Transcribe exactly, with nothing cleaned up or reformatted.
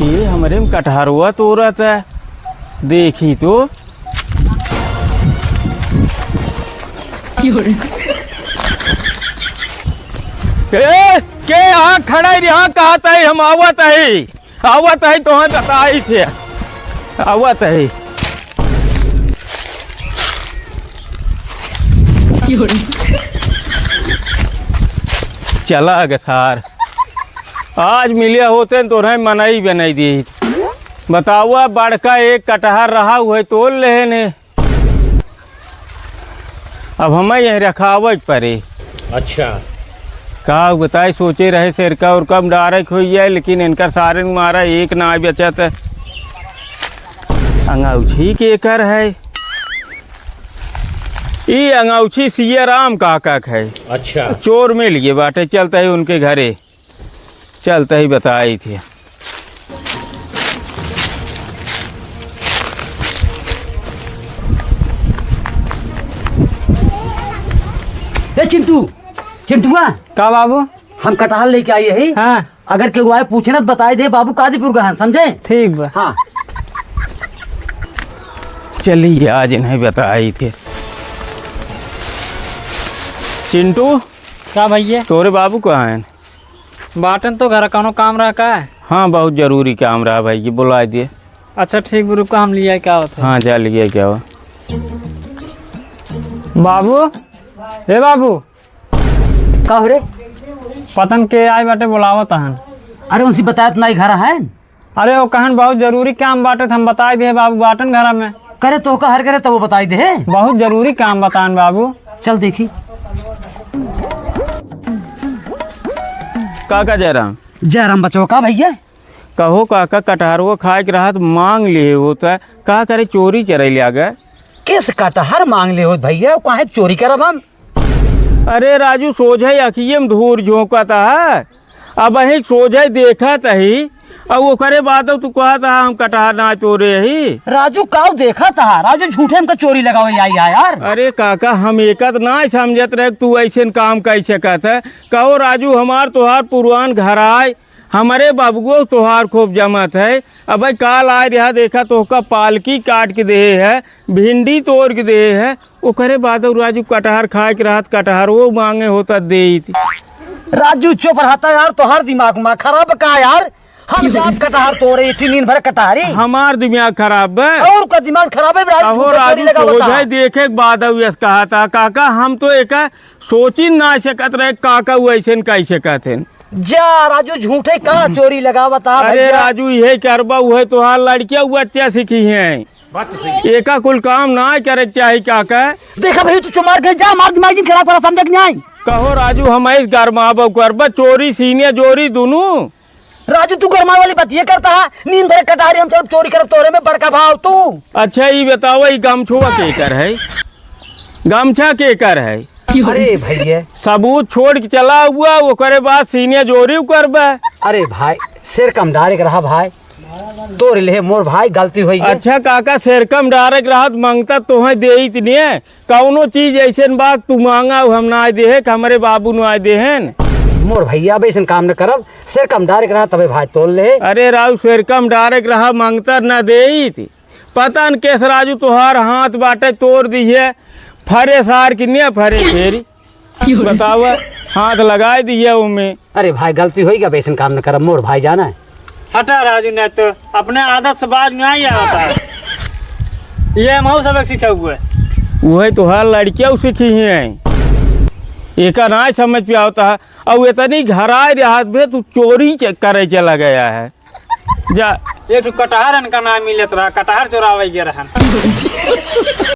ये हमरे में कटहरवा तोरत है, देखी तो। ए, के यहाँ खड़ा है? यहाँ कहाँ तई? हम आवत है, आवत है, तोहैं बताई थे, आवत है। चला गे सार, आज मिले होते न तोहैं मनई बनाई दी। बतावा, बड़का एक कटहर रहा, उहै तोर लेहे ने। अब हमें यहीं रखावे के परे। अच्छा। का बताई, सोचे रहे सेरका उरका में डारे के होई जाए, लेकिन इनकर सारे मारा एक ना बचत। अंगौछी केकर है? ई अंगौछी सिया राम काका के है। अच्छा। चोर मिल गए बाटे, चलत ही उनके घरे। चलत ही बताई थे। ए चिंटू, चिंटुआ। का बाबू? हम कटहल लेके आई है। हाँ। अगर केहू आए पूछे ना तो बताई दे, बाबू कादीपुर का है, समझे? ठीक बा। हाँ। चलिए, आज इन्हें बताई थे। चिंटू। का भैया? तोरे बाबू कहाँ हैं? बाटन तो घर, कौनो काम रहा का? हाँ, बहुत जरूरी काम रहा भाई जी, बुलाए दिए। अच्छा ठीक बा, रुका, हम लिया क्या होता है। हाँ, जा लिया क्या हो। बाबू, ए बाबू। का हो रे? पतन के आए बाटे, बुलावत हन। अरे उनसे बतायत नाई घर है। अरे वो कहन बहुत जरूरी काम बाटे, त हम बताई दे बाबू, बाटन घरा में। करे तो का हर करे तो वो बताई दे। बहुत जरूरी काम बतान बाबू। चल देखी। काका जयराम। जयराम बचवा, का भैया? कहो काका, कटहरवा खाए के रहत मांग लिए हो त का करे, चोरी चरई ले आ गए? किस कटहर मांग ले हो भैया, काहे चोरी करब हम? अरे राजू, सोझे अखिए में धूर झोंकत है, अब अही सोझे देखत ही, अब ओकरे बाद तू कहत है हम कटहर ना तोरे ही। राजू, काऊ देखत है? राजू, झूठे हमका चोरी लगावे आई है यार। अरे काका, हम एकत ना समझत रहे तू ऐसन काम कइ सकत है। कहो राजू, हमार तोहार पुरान घर आए, हमरे बबुओ तोहार खूब जमत है। अबे काल आए रहा, देखा तोहका पालकी काट के देहे है, भिंडी तोड़ के देहे है, ओकरे बाद और राजू कटहर खाए के रहत, कटहर वो मांगे होता देइत। राजू चुप रहता यार, तोहार दिमाग मा खराब का यार? हम जात कटहर तोड़े, इतनी दिन भर कटहरी। हमार दिमाग खराब बे। और का दिमाग खराब है, राजू अहो झूठे चोरी राजू, लगावता। सोझे देखे के बाद अब यस कहा था, काका हम तो एका सोची ना सकत रहे काका उ ऐसन कह सकत हैं। जा राजू, झूठे का चोरी लगावत हा अरे भैया? राजू, इहे करबा, उहे तोहार लड़किया उ अच्छा सीखी हैं। बात तो सही है। एका कुल काम ना करे के चाही काका। देखा भाई, तू चुमार के जा, मार दिमाग जिन खराब करा, समझे कि नहीं? कहो राजू, हम ऐस गरमाबो करबा, चोरी सीने जोरी दुनू। राजू, तू गरमाए वाली बात ये करता है, नींद भरे कटारी हम चलब चोरी करब तोरे में बड़का भाव तू। अच्छा, ई बतावा, ई गमछुआ केकर है? गमछा केकर है? अरे भैया। सबूत छोड़ के चला हुआ, ओकरे बाद सीने जोरी करबे। अरे भाई, सिर कम डारे के रहा भाई, तोरे ले मोर भाई गलती होई गई। अच्छा काका, सिर कम डारे के रहत मंगता तोहे देइत नहीं है, कौनो चीज ऐसन बा तू मांगा, उ हम ना देहे, कि हमरे बाबू ना देहेन। मोर भैया, अब ऐसन काम न करब, सिर कम डारे के रहा, तबे भाई तोल ले। अरे राजू, सिर कम डारे के रहा, मंगतर ना देइत। पता न केस राजू तोहार हाथ बाटे, तोड़ दिहे, फरे सार की ने फरे फेरी। बतावा, हाथ लगाए दिहे उमे। अरे भाई, गलती होई गई, अब ऐसन काम न करब, मोर भाई जाना है। हटा राजू, नहीं तो अपने आदत से बाज नहीं आवता है। ये हमहू सबक सीखे हुए। उहे तोहार लड़किया सीखी ही हैं। एका ना समझ पे आवता है। और इतनी घराए रहत बे तू चोरी च-, करे चला गया है। जा। एक ठो कटहर इनका ना मिलत रहा, कटहर चोरावे गया रहन।